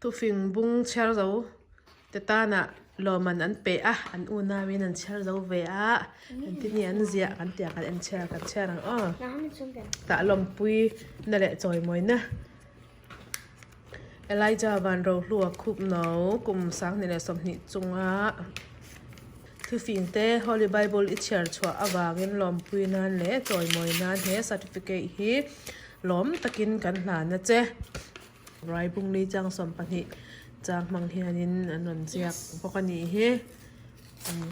Thufing bung chhiar zo te tana lawmman an pe a, an unauin an chhiar zo ve a, engtin nge an ziah kan tih ah kan en chhiar kan chhiar ang aw. Tah lawmpui na leh chawimawina Elijah Vanrohlua khup no kum 2020 chunga thufing te Holy Bible i chhiar chhuah avangin lawmpui nan leh chawimawi nan he certificate hi lawm takin kan hlan a che. Raibungli chang 12 chang hmang hianin an rawn ziak bawk a nih hi.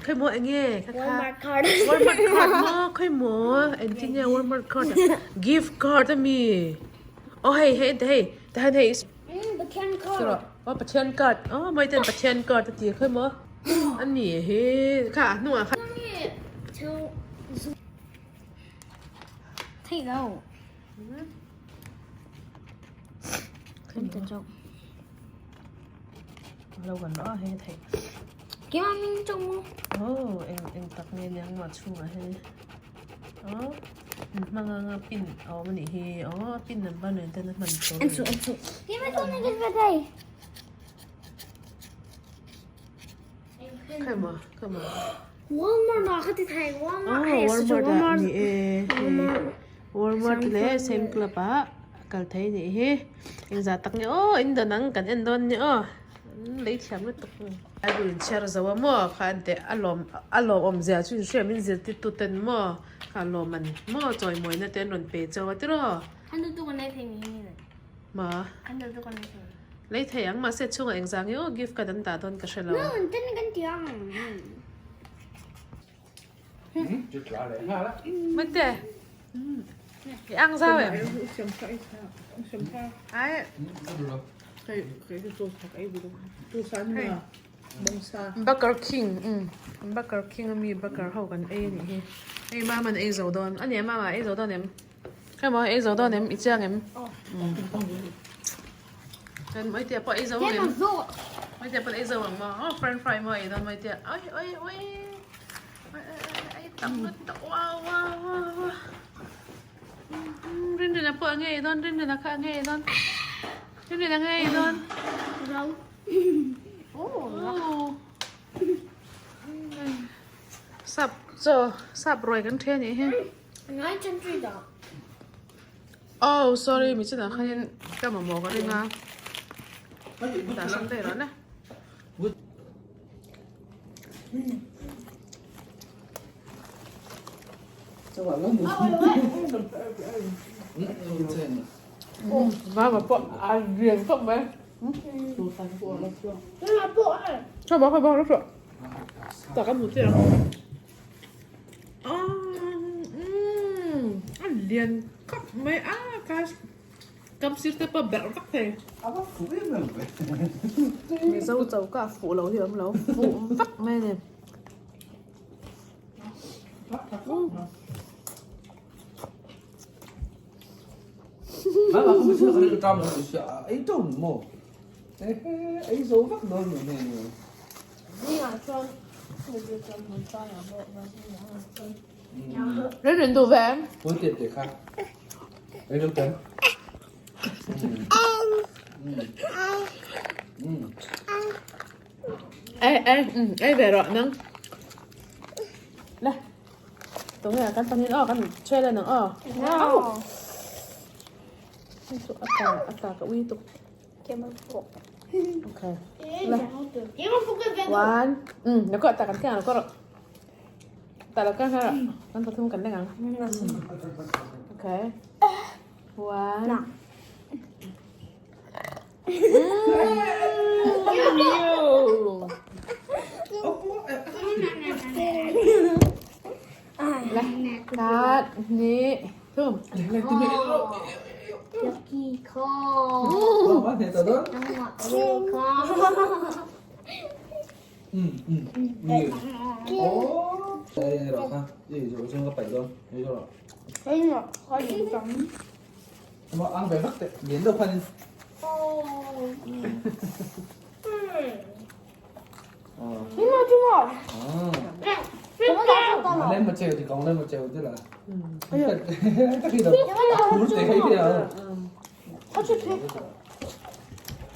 Khawimaw eng nge kha kha Walmart card. Walmart card maw khawimaw engtin nge Walmart card a gift card ami aw hei hei ente hei tihian hei Pathian card. Aw Pathian card aw mawi ten Pathian card a ti khawimaw a ni hi kha a hnungah khan. Theih lo. Lo kan rawh a hei theih. Keimah min chawk maw? Oh eng eng tak nge niang mah chhungah hian oh hmang anga pin a awm anih hi oh a pin number nen ten a hman tur An su an su. Keimah tu na kan va thei. Khai maw khai maw. Walmart ah ka ti thei Walmart Oh Walmart ah ni e Walmart leh Sam Club ah kal thei nih hi engzah tak nge aw in dan ang kan en dawn nia aw an lei thiam lutuk Bible in chhiar zo a maw kha an teh a lawm a lawm awmzia chu in hriat min zirtir tu ten maw kha lawm an maw chawimawina te an rawn pe chauh a tiraw ma lei thei ang mahse chhungah engzah nge aw gift card an dah dawn ka hre lo. Mate i ang zau em? Ai. Burger King um Burger King ami burger ho kan ei anih hi hei mama an ei zo dawn a nia mama ei zo dawn em hei maw ei zo dawn em i chiang em chuan mawitea pawh ei zo ang em mawitea pawh ei zo ang maw aw french fry maw ei dawn mawitea oi oi oi oi tam lutuk wow wow wow Rinrina pawh a ngei dawn Rinrina kha a ngei dawn Rinrina ngei dawn Sap chaw sap ruai kan then nih hi Oh sorry mi chinah khanin ka mamawh ka ring a dah sam daih rawh le. Mama pawh a rian khawp mai. Cho bó bó nó Ta kan hmu chiah ang. A lian khawp mai a ka kam sir te pawh berh vak thei. Mizo choka fuh lo hi a awm lo fuh vak mai a ni. Rin rin duh ve em? Ei ei ei ve rawh nang le tunge kan pahnih aw kan chhe le nang aw hei chu a ta a ta ka ui tuk okay le one um lo ko ta kan tiang lo ko rawh ta lo kan rawh kan pathum kan leng ang okay one Cắt nhị thơm.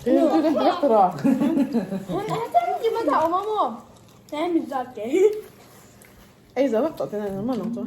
Tui kan ti vek tawh a. Kima dah awm a maw? Ei zo vek tawh te na engmah nang chu.